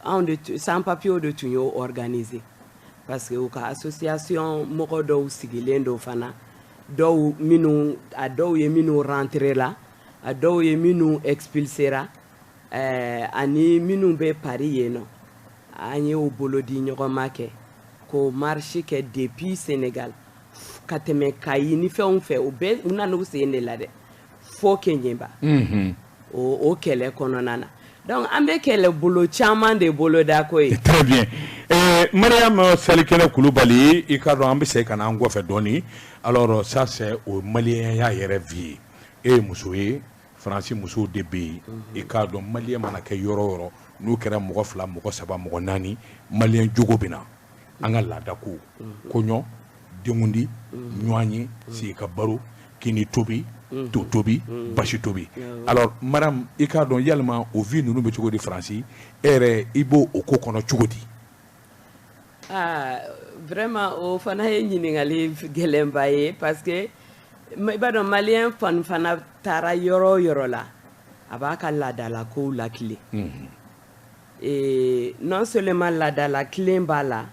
Anw de sans papiers de tun y'o organiser, parce que u ka association mɔgɔ dɔw sigilen don fana, dɔw minnu, a dɔw ye minnu rentré la, a dɔw ye minnu expulsera, ani minnu bɛ Paris yen nɔ. An y'o bolo di ɲɔgɔn ma kɛ k'o marche kɛ depuis Sénégal ka tɛmɛ Kayi ni fɛnw fɛ. U bɛɛ u nana u sen de la dɛ, fo Keɲeba. O kɛlɛ kɔnɔna na, donc an bɛ kɛlɛbolo caman de boloda ko ye. Très bien. Mariam Salikɛnɛ Kulubali, i ka dɔn an bɛ segin ka na an kɔfɛ dɔɔni. Alors ça, c'est o maliyɛnya yɛrɛ vie ye. E ye muso ye, Faransi musow de bɛ yen. I k'a dɔn maliyɛn mana kɛ yɔrɔ o yɔrɔ, n'u kɛra mɔgɔ fila, mɔgɔ saba, mɔgɔ naani, maliyɛn jogo bɛ na. An ka laada ko, kɔɲɔ, denkundi, ɲɔgɔn ye, sigi ka baro, kini tobi, to tobi, basi tobi. Alors Mariam, i k'a dɔn yalima o vie ninnu bɛ cogo di Faransi? E yɛrɛ i b'o o ko kɔnɔ cogo di? Ah, vraiment, o fana ye ɲininkali gɛlɛnba ye, parce que i b'a dɔn maliyɛn fan fana taara yɔrɔ o yɔrɔ la, a b'a ka laadalakow lakile. Et non seulement laadala kilen b'a la,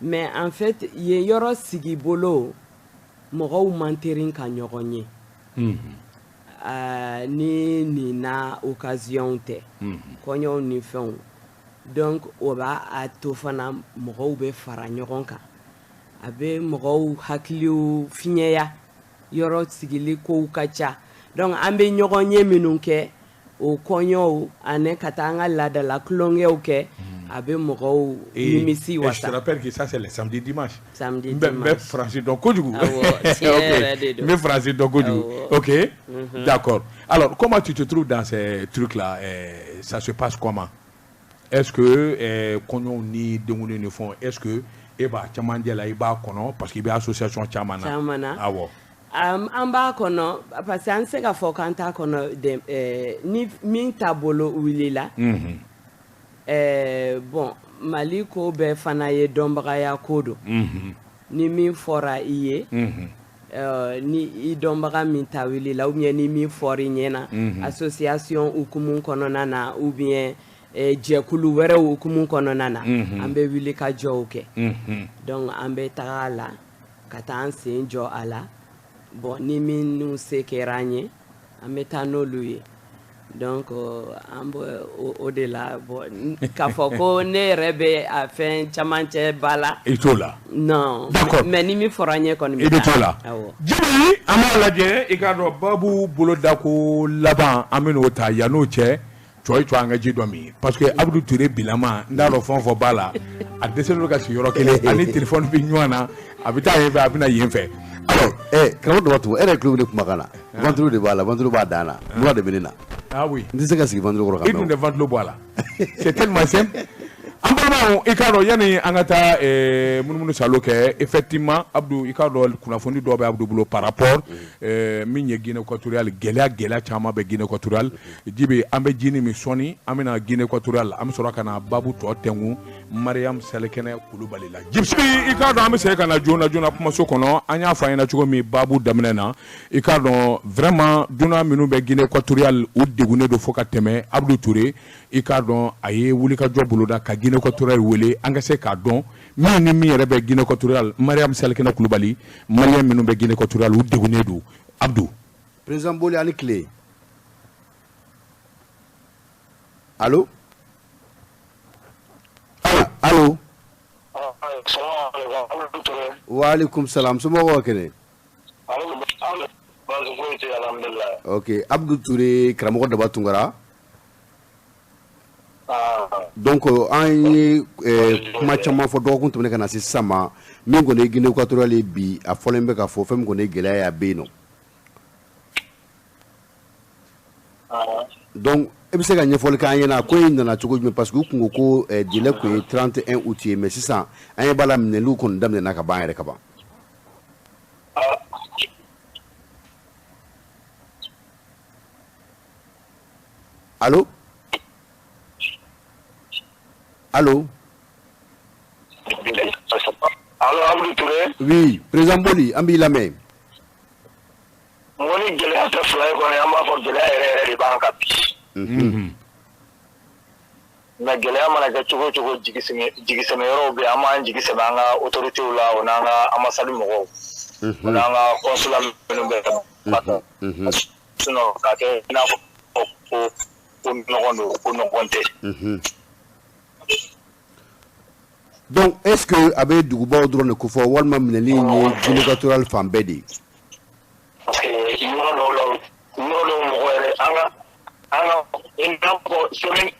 mais en fait yen yɔrɔ sigibolo, mɔgɔw man teri ka ɲɔgɔn ye. Ni nin na occasion tɛ, kɔɲɔw ni fɛnw. Donc o b'a a to fana mɔgɔw bɛ fara ɲɔgɔn kan, a bɛ mɔgɔw hakiliw fiɲɛya, yɔrɔ sigili kow ka ca. Donc an bɛ ɲɔgɔn ye minnu kɛ, o kɔɲɔw ani ka taa an ka laadala tulonkɛw kɛ, a bɛ mɔgɔw nimisi Et je te wasa. rappelle que ça, c'est le samedi dimanche. Samedi N bɛ dimanche. Faransi dɔn kojugu. Awɔ, tiɲɛ yɛrɛ de don. N bɛ Faransi dɔn kojugu. Ok, d'accord. Alors comment tu te trouves dans ces trucs là? Ça se passe comment? Est-ce que kɔɲɔw ni denkundi ni fɛnw, est-ce que e b'a camancɛ la, i b'a kɔnɔ, parce que i bɛ association caman na? Caman na. Awɔ. An b'a kɔnɔ, parce que an tɛ se k'a fɔ k'an t'a kɔnɔ de, ni min taabolo wulila. Bon, Mali ko bɛɛ fana ye dɔnbagaya ko don. Ni min fɔra i ye, ni i dɔnbaga min ta wulila, ou bien ni min fɔra i ɲɛna association hukumu kɔnɔna na, ou bien jɛkulu wɛrɛw hukumu kɔnɔna na, an bɛ wuli ka jɔw kɛ. Donc an bɛ taga a la ka taa an sen jɔ a la. Bon, ni minnu se kɛra an ye, an bɛ taa n'olu ye. Donc an bɛ o de la. Bon, k'a fɔ ko ne yɛrɛ bɛ a fɛn camancɛ ba la, I t'o la. Non. D'accord. Mais ni min fɔra n ye kɔni, I bɛ t'o la. Awɔ. Jibi, an b'a lajɛ, i k'a dɔn babu bolodako laban, an bɛ n'o ta. Yann'o cɛ, cɔyi cɔ, an ka ji dɔ min, parce que Abudu Ture bilama, n t'a dɔn fɛn o fɛn b'a la, a dɛsɛlen don ka sigi yɔrɔ kelen, ani téléphone bɛ ɲɔgɔn na, a bɛ taa yen fɛ, a bɛ na yen fɛ. Alors Karamɔgɔ dɔ b'a to e yɛrɛ tulo bɛ ne kumakan na, ventilo de b'a la, ventilo b'a dan na, mura de bɛ ne na. Ah oui. N tɛ se ka sigi ventilo kɔrɔ ka I dun mɛn. tɛ ventilo bɔ a la, c'est tellement simple. An balimaw, i k'a dɔn yanni an ka taa munumunu salo kɛ, effectivement Abdu, i k'a dɔn kunnafoni dɔw bɛ Abdu bolo par rapport min ye Guinée équatoriale, gɛlɛya gɛlɛya caman bɛ Guinée équatoriale. Jibi, an bɛ jini min sɔnni, an bɛna Guinée équatoriale, an bɛ sɔrɔ ka na babu tɔ tɛnku Mariam Salikɛnɛ Kulubali la. Jibi, i k'a dɔn an bɛ segin ka na joona joona kumaso kɔnɔ. An y'a fɔ an ɲɛna cogo min babu daminɛ na, i k'a dɔn vraiment dunan minnu bɛ Guinée équatoriale, u degunnen don fo ka tɛmɛ. Abdu Ture, i k'a dɔn a ye wulikajɔ boloda ka Guinée équatoriale wele, an ka se k'a dɔn min ni min yɛrɛ bɛ Guinée équatoriale. Mariam Salikɛnɛ Kulubali, maliyɛn minnu bɛ Guinée équatoriale, u degunnen don, Abdu. Président Boli, ani tile. Allo, allo. Waaleykum salam, somɔgɔw ka kɛnɛ? Ok, Abdou Touré, karamɔgɔ Daba Tunkara. Donc an ye kuma caman fɔ dɔgɔkun tɛmɛnen ka na se sisan ma, min kɔni ye Guinée équatoriale bi, a fɔlen bɛ k'a fɔ fɛn min kɔni ye gɛlɛya ye, a bɛ yen nɔ. Donc e bɛ se ka ɲɛfɔli k'an ɲɛna ko in nana cogo jumɛn, parce que u kun ko délai kun ye 31 août ye, mais sisan an ɲɛ b'a la minɛliw kɔni daminɛna ka ban yɛrɛ ka ban. Allo? Allo? Allo, Abdou Touré? Oui, président Boli, an b'i lamɛn. N ko ni gɛlɛya tɛ fila ye kɔni, an b'a fɔ gɛlɛya yɛrɛ yɛrɛ de b'an kan bi. Mais gɛlɛya mana kɛ cogo o cogo, jigisɛmɛyɔrɔw bɛ yen, an b'an jigi sɛmɛ an ka autorités la, o n'an ka ambassade mɔgɔw, o n'an ka consulat minnu bɛ Bata. Sinon k'a kɛ i n'a fɔ ko nɔgɔn don, ko nɔgɔn tɛ. Donc est-ce que a bɛ dugubaw dɔrɔn de kofɔ walima minɛli in ye Guinée équatoriale fan bɛɛ de ye? Parce que yɔrɔ dɔw la, yɔrɔ dɔw mɔgɔ yɛrɛ, an ka i n'a fɔ semaine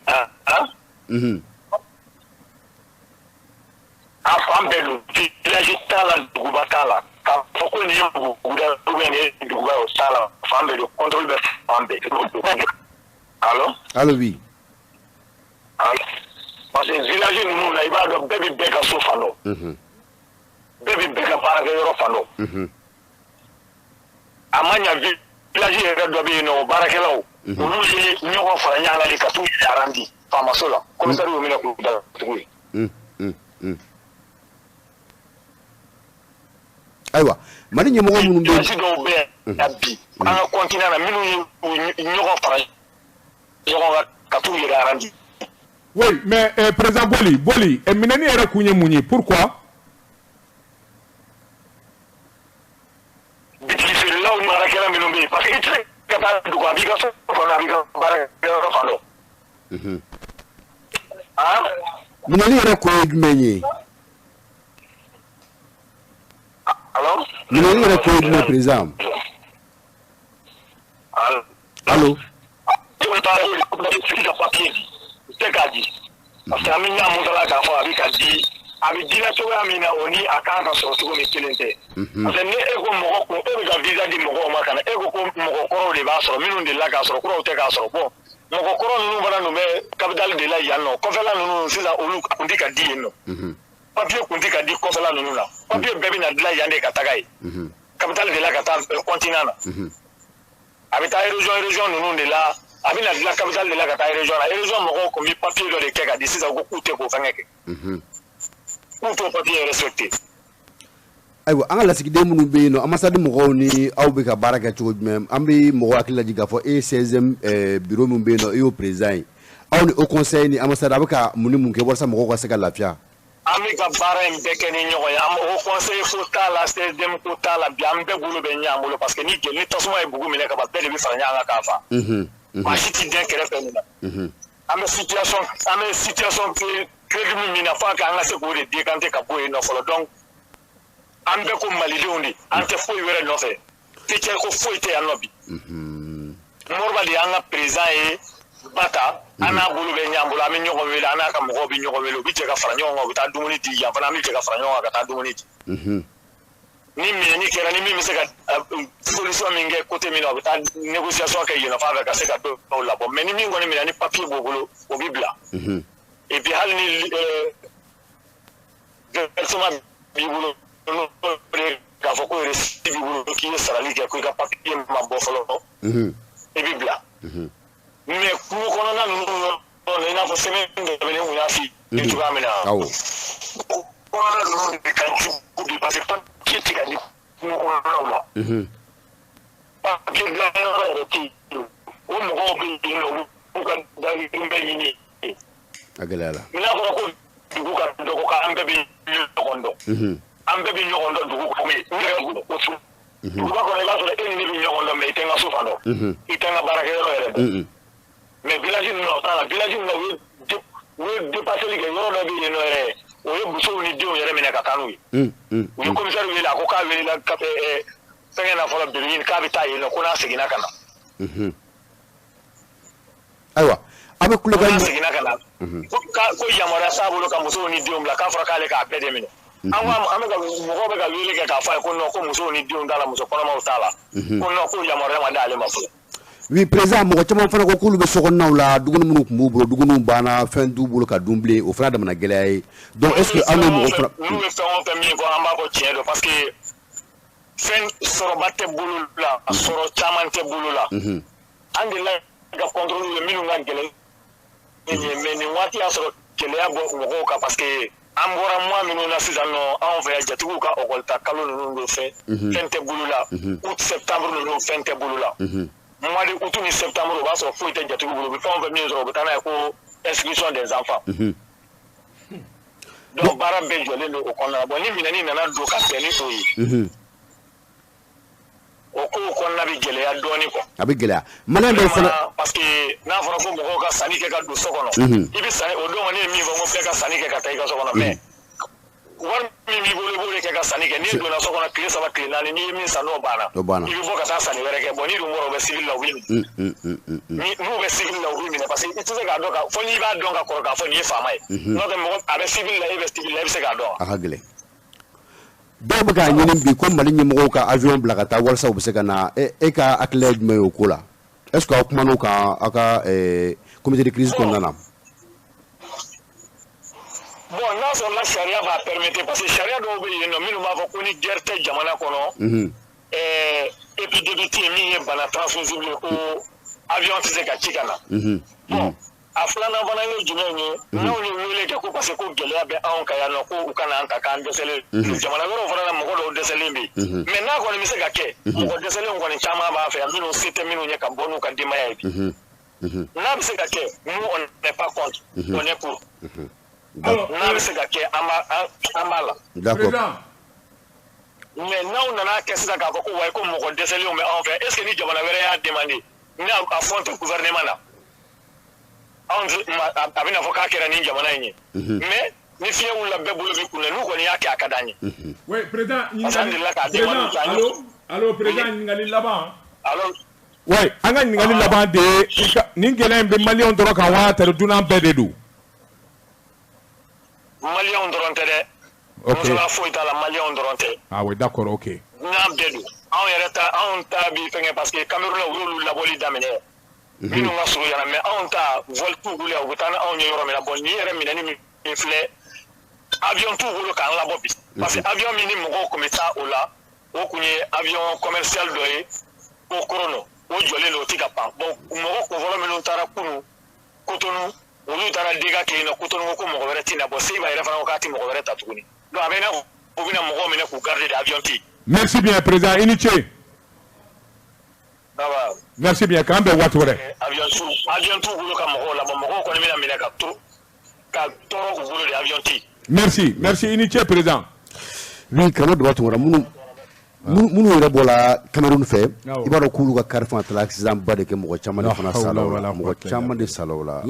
a fan bɛɛ don, village t'a la, duguba t'a la, k'a fɔ ko nin ye buguda ou bien nin ye duguba ye, o t'a la, fan bɛɛ don, contrôle bɛ fan bɛɛ. Allo? Allo, oui. Parce que village ninnu na, i b'a dɔn bɛɛ bɛ bɛɛ ka so fan dɔn, bɛɛ bɛ bɛɛ ka baarakɛyɔrɔ fan dɔn. A ma ɲa, village yɛrɛ dɔ bɛ yen nɔ, o baarakɛlaw olu ye ɲɔgɔn fara ɲɔgɔn kan de ka t'u arandi faamaso la, commissaire y'u minɛ k'u datugu yen. Ayiwa, Mali ɲɛmɔgɔ minnu bɛ village dɔw bɛ yan bi an ka continent na, minnu ye ɲɔgɔn fara ɲɔgɔn kan ka t'u yɛrɛ arandi. Oui, mais président Boli, minɛni yɛrɛ kun ye mun ye? Pourquoi? Bitigi feerelaw ni baarakɛla minnu bɛ yen, parce que i tɛ se ka taa dugu, a b'i ka so kɔnɔ, a b'i ka baarakɛyɔrɔ fan dɔn. Minɛli yɛrɛ kun ye jumɛn ye? Allo? Minɛli yɛrɛ kun ye jumɛn, président? Allo? Tɛ k'a di, parce que an bɛ ɲa musala k'a fɔ a bɛ ka di, a bɛ di la cogoya min na, o ni a kan ka sɔrɔ cogo min kelen tɛ. Parce que ni e ko mɔgɔ kun, e bɛ ka visa di mɔgɔw ma ka na, e ko ko mɔgɔ kɔrɔw de b'a sɔrɔ, minnu delila k'a sɔrɔ, kuraw tɛ k'a sɔrɔ. Bon, mɔgɔ kɔrɔ ninnu fana dun bɛ capitale de la yan nɔ, kɔfɛla ninnu sisan olu kun tɛ ka di yen nɔ. Papier kun tɛ ka di kɔfɛla ninnu na, papier bɛɛ bɛ na dilan yan de ka taga yen. Capitale de la ka taa continent na. A bɛ taa région ninnu de la. A bɛna dilan capitale de la ka taa région na, région mɔgɔw kun bɛ papier dɔ de kɛ ka di sisan, ko k'u tɛ k'o fɛngɛ kɛ, k'u t'o papier respecté. Ayiwa, an ka lasigiden minnu bɛ yen nɔ, ambassade mɔgɔw ni aw bɛ ka baara kɛ cogo jumɛn? An bɛ mɔgɔw hakili lajigin k'a fɔ e ye 16e bureau min bɛ yen nɔ, e y'o président ye. Aw ni haut conseil ni ambassade, a bɛ ka mun ni mun kɛ walasa mɔgɔw ka se ka lafiya? An bɛ ka baara in bɛɛ kɛ ni ɲɔgɔn ye, an haut conseil ko t'a la, 16e ko t'a la, bi an bɛɛ bolo bɛ ɲɔgɔn bolo, parce que ni tasuma ye bugu minɛ ka ban, bɛɛ de bɛ fara ɲɔgɔn kan k'a fa. Maa si t'i den kɛrɛfɛ nin na. An bɛ situation crédible min na, f'a k'an ka se k'o de décanter ka bɔ yen nɔ fɔlɔ. Donc an bɛɛ ko malidenw de, an tɛ foyi wɛrɛ nɔfɛ, ticɛ ko foyi tɛ yan nɔ bi. Moriba de y'an ka président ye Bata, an n'a bolo bɛ ɲɔgɔn bolo, an bɛ ɲɔgɔn wele, an n'a ka mɔgɔw bɛ ɲɔgɔn wele, u bɛ jɛ ka fara ɲɔgɔn kan, u bɛ taa dumuni di yan fana, an bɛ jɛ ka fara ɲɔgɔn kan ka taa dumuni di. Ni minɛni kɛra, ni min bɛ se ka solution min kɛ côté min na, o bɛ taa négociation kɛ yen nɔ f'a fɛ ka se ka dɔw labɔ. Mais ni min kɔni minɛ ni papier b'o bolo, o bɛ bila. Et puis hali ni versement b'i bolo, n'o k'a fɔ ko reçu b'i bolo k'i ye sarali kɛ, ko i ka papier ma bɔ fɔlɔ, i bɛ bila. Mais kungo kɔnɔna ninnu yɔrɔ la, i n'a fɔ semaine tɛmɛnen kun y'a f'i ye cogoya min na, kɔnɔna ninnu de ka jugu bi, parce que papier tɛ ka di kungo kɔnɔnaw la. Papier dilanyɔrɔ yɛrɛ tɛ yen, o mɔgɔw bɛ yen nɔ, u b'u ka dahirimɛ ɲini. A gɛlɛyara. N'a fɔra ko dugu ka dɔgɔ, k'an bɛɛ bɛ ɲɔgɔn dɔn. An bɛɛ bɛ ɲɔgɔn dɔn dugu kɔnɔ, duguba kɔnɔ i b'a sɔrɔ e ni ne bɛ ɲɔgɔn dɔn, mais i tɛ n ka so fan dɔn, i tɛ n ka baarakɛyɔrɔ yɛrɛ dɔn. Mais village ninnu na, o t'a la. Village ninnu na, u ye dépasseli kɛ, yɔrɔ dɔ bɛ yen nɔ yɛrɛ, o ye musow ni denw yɛrɛ minɛ ka taa n'u ye. U ye commissaire wele, a ko k'a welela fɛnkɛ na fɔlɔ, Berigine, k'a bɛ taa yen nɔ, ko n'a seginna ka na. Ayiwa, a bɛ kulokan seginna ka na. Ko yamaruya t'a bolo ka musow ni denw bila, k'a fɔra k'ale k'a bɛɛ de minɛ. An bɛ ka mɔgɔw bɛ ka wele kɛ k'a fɔ a ye ko non, ko musow ni denw t'a la, muso kɔnɔmaw t'a la. Ko non, ko yamaruya ma d'ale ma fɔlɔ. Oui, président, mɔgɔ caman fana ko k'olu bɛ sokɔnɔnaw la, dumuni minnu tun b'u bolo, dumuniw banna, fɛn t'u bolo ka dun bilen, o fana damana gɛlɛya ye. Donc est ce que aw n'o mɔgɔ fana. N'u bɛ fɛn o fɛn min fɔ, an b'a fɔ tiɲɛ don, parce que fɛn sɔrɔba tɛ bolo la, sɔrɔ caman tɛ bolo la. An delila ka contrôle ye minnu ka gɛlɛn mais nin waati y'a sɔrɔ gɛlɛya bɔ mɔgɔw kan, parce que an bɔra mois minnu na sisan nɔ, anw fɛ yan jatigiw ka école ta kalo ninnu don, fɛn tɛ bolo la. Août, septembre ninnu, fɛn tɛ bolo la. Mois de août ni septembre, o b'a sɔrɔ foyi tɛ jatigiw bolo. U bɛ fɛn o fɛn min sɔrɔ, u bɛ taa n'a ye ko inscription des enfants. Donc baara bɛɛ jɔlen don o kɔnɔna la. Bon, ni minɛni nana don ka bɛn ni o ye, o kow kɔnɔna bɛ gɛlɛya dɔɔnin quoi. A bɛ gɛlɛya maliyɛn dɔw fana. Parce que n'a fɔra ko mɔgɔw ka sanni kɛ ka don so kɔnɔ, i bɛ sanni o don, ne ye min fɔ, n ko bɛɛ ka sanni kɛ ka taa i ka so kɔnɔ, mais wari min b'i bolo, i b'o de kɛ ka sanni kɛ. N'i donna so kɔnɔ tile 3, tile 4, n'i ye min san, n'o banna, i bɛ bɔ ka taa sanni wɛrɛ kɛ. Bon, n'i dun bɔra, u bɛ civil la, u b'i minɛ. N'u bɛ civil la, u b'i minɛ, parce que i tɛ se k'a dɔn ka fɔ n'i b'a dɔn ka kɔrɔ k'a fɔ nin ye faama ye. N'o tɛ, mɔgɔ a bɛ civil la, e bɛ civil la, e bɛ se k'a dɔn. A ka gɛlɛn. Dɔw bɛ k'a ɲini bi ko Mali ɲɛmɔgɔw ka avion bila ka taa walasa u bɛ se ka na. E ka hakilila ye jumɛn ye o ko la? Est ce que aw kuman'o kan aw ka comité de crise kɔnɔna na? Bon, n'a sɔrɔla sariya b'a permettre, parce que sariya dɔw bɛ yen nɔ minnu b'a fɔ ko ni guerre tɛ jamana kɔnɔ, épidémie tɛ yen min ye bana transmissible, ko avion tɛ se ka ci ka na. Bon, a filanan fana ye jumɛn ye? N'anw ye wele kɛ ko parce que ko gɛlɛya bɛ anw kan yan nɔ, ko u kana an ta k'an dɛsɛlen. Jamana wɛrɛw fana na, mɔgɔ dɔw dɛsɛlen bɛ yen. Mais n'a kɔni bɛ se ka kɛ, mɔgɔ dɛsɛlenw kɔni caman b'a fɛ yan minnu se tɛ minnu ye ka bɔ n'u ka denbaya ye bi. N'a bɛ se ka kɛ, nous, on n'est pas contre, on est pour. N'a bɛ se ka kɛ, an b'a la. D'accord. Mais n'aw nana kɛ sisan k'a fɔ ko wayi, ko mɔgɔ dɛsɛlenw bɛ anw fɛ, est ce que ni jamana wɛrɛ y'a demandé, ni a fɔ tɛ gouvernement na, anw a bɛna fɔ k'a kɛra nin jamana in ye? Mais ni fiɲɛ wulila, bɛɛ bolo bɛ kun na. N'u kɔni y'a kɛ, a ka d'an ye. Oui, président, ɲininkali, allo, allo, président, ɲininkali laban. Allo. Oui, an ka ɲininkali laban de ye: nin gɛlɛya in bɛ maliyɛnw dɔrɔn kan wa, tari dunan bɛɛ de don? Maliyɛnw dɔrɔn tɛ dɛ. Musola foyi t'a la, maliyɛnw dɔrɔn tɛ. Ah oui, d'accord, ok. Dunan bɛɛ don. Anw yɛrɛ ta, anw ta bi fɛngɛ, parce que Cameroun u y'olu labɔli daminɛ. Minnu ka surun yan, mais anw ta, vol t'u bolo yan, u bɛ taa ni anw ye yɔrɔ min na. Bon, nin yɛrɛ minɛni min filɛ, avion t'u bolo k'an labɔ bi. Parce que avion min ni mɔgɔw tun bɛ taa o la, o tun ye avion commercial dɔ ye ko Chrono, o jɔlen don, o tɛ ka pan. Bon, mɔgɔ kunfɔlɔ minnu taara kunun Cotonou, olu taara dégâts kɛ yen nɔ. Cotonou ko mɔgɔ wɛrɛ tɛ na. Bon, Seiba yɛrɛ fana ko k'a tɛ mɔgɔ wɛrɛ ta tuguni. Donc a bɛ i n'a fɔ u bɛna mɔgɔw minɛ k'u garder de, avion tɛ yen. Merci bien, président, i ni ce. Merci bien, k'an bɛn waati wɛrɛ. Avion t'u bolo ka mɔgɔw labɔ, mɔgɔw kɔni bɛna minɛ ka to ka tɔɔrɔ u bolo de, avion tɛ yen. Merci, merci, i ni ce, président. Oui, karamɔgɔ Daba Tunkara, minnu yɛrɛ bɔra Cameroun fɛ, i b'a dɔn k'olu ka car fana taara accident ba de kɛ, mɔgɔ caman de fana sala o la, mɔgɔ caman de sala o la.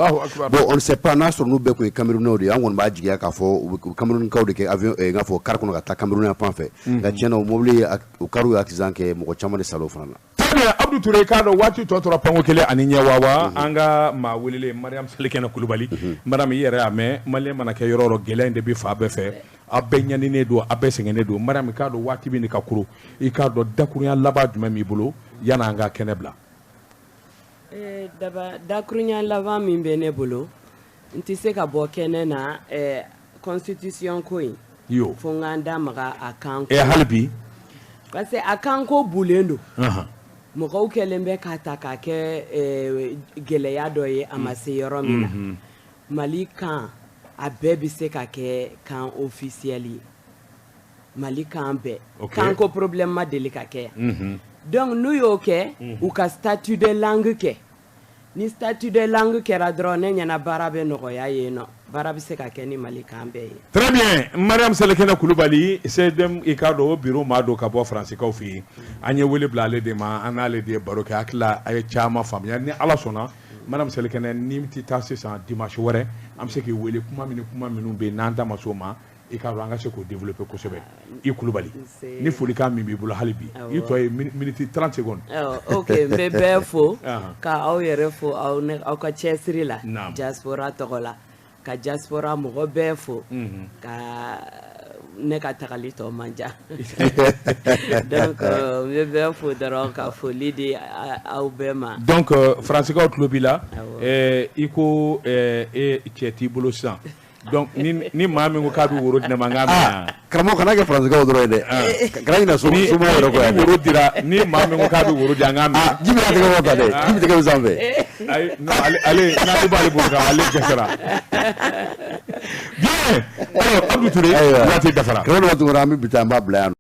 Bon, on ne sait pas n'a sɔrɔ n'u bɛɛ tun ye Camerounais de ye. An kɔni b'a jigiya k'a fɔ u bɛ Camerounkaw de kɛ avion, n k'a fɔ car kɔnɔ ka taa Cameroun yan fan fɛ. Nka tiɲɛ na, o mobili, o car ye accident kɛ, mɔgɔ caman de sala o fana na. Très bien, Abdou Touré, k'a dɔn waati tɔ tora panko kelen ani ɲɛ wawa. An ka maa welelen Mariam Salikɛnɛ Kulubali. Mariam, i yɛrɛ y'a mɛn, maliyɛn mana kɛ yɔrɔ o yɔrɔ, gɛlɛya in de bɛ fan bɛɛ fɛ. Aw bɛɛ ɲaninen don, aw bɛɛ sɛgɛnnen don. Mariam, i k'a dɔn waati min ka kuru, i k'a dɔn dakurunya laban jumɛn b'i bolo yan'an ka kɛnɛ bila? Daba, dakurunya laban min bɛ ne bolo, n tɛ se ka bɔ kɛnɛ na constitution ko in fo n k'an da maga a kan. Hali bi. Parce que a kan ko bulen don. Mɔgɔw kɛlen bɛ k'a ta k'a kɛ gɛlɛya dɔ ye, a ma se yɔrɔ min na. Mali kan, a bɛɛ bɛ se ka kɛ kan officiel ye. Mali kan bɛɛ. Kanko problème ma deli ka kɛ yan. Donc n'u y'o kɛ, u ka statut de langue kɛ. Ni statut de langue kɛra dɔrɔn, ne ɲɛna baara bɛ nɔgɔya yen nɔ. Baara bɛ se ka kɛ ni Mali kan bɛɛ ye. Très bien, Mariam Salikɛnɛ Kulubali, CDM, i k'a dɔn o bureau maa don ka bɔ Faransikaw fɛ yen. An ye wele bila ale de ma, an n'ale de ye baro kɛ. Hakili la a ye caman faamuya. Ni Ala sɔnna, Mariam Salikɛnɛ, ni tɛ taa sisan, dimanche wɛrɛ an bɛ se k'i wele, kuma min kuma minnu bɛ yen n'an da ma s'o ma, i k'a dɔn an ka se k'o développer kosɛbɛ. I Kulubali, ni folikan min b'i bolo hali bi, i tɔ ye minute 30 secondes. Ok, n bɛ bɛɛ fo, ka aw yɛrɛ fo aw ka cɛsiri la diaspora tɔgɔ la. Ka diaspora mɔgɔ bɛɛ fo. Ka ne ka tagali tɔ man jan, donc n bɛ bɛɛ fo dɔrɔn ka foli di aw bɛɛ ma. Donc Faransikaw tulo b'i la. I ko e cɛ t'i bolo sisan, donc ni maa min ko k'a bɛ woro di ne ma, n k'a minɛ. Karamɔgɔ, kana kɛ Faransikaw dɔrɔn ye dɛ, kana ɲinɛ somɔgɔw yɛrɛ kɔ yan. Ni woro dira, ni maa min ko k'a bɛ woro di, an k'a minɛ. Ji bɛ tɛgɛ bɔ ta dɛ, ji bɛ tɛgɛ bɛ sanfɛ. Ayi, non, ale n'ale b'ale bolo kan, ale dɛsɛra. Bien, alors Abdou Touré, waati dafara. Karamɔgɔ Tunkara, an bɛ bi ta, an b'a bila yan.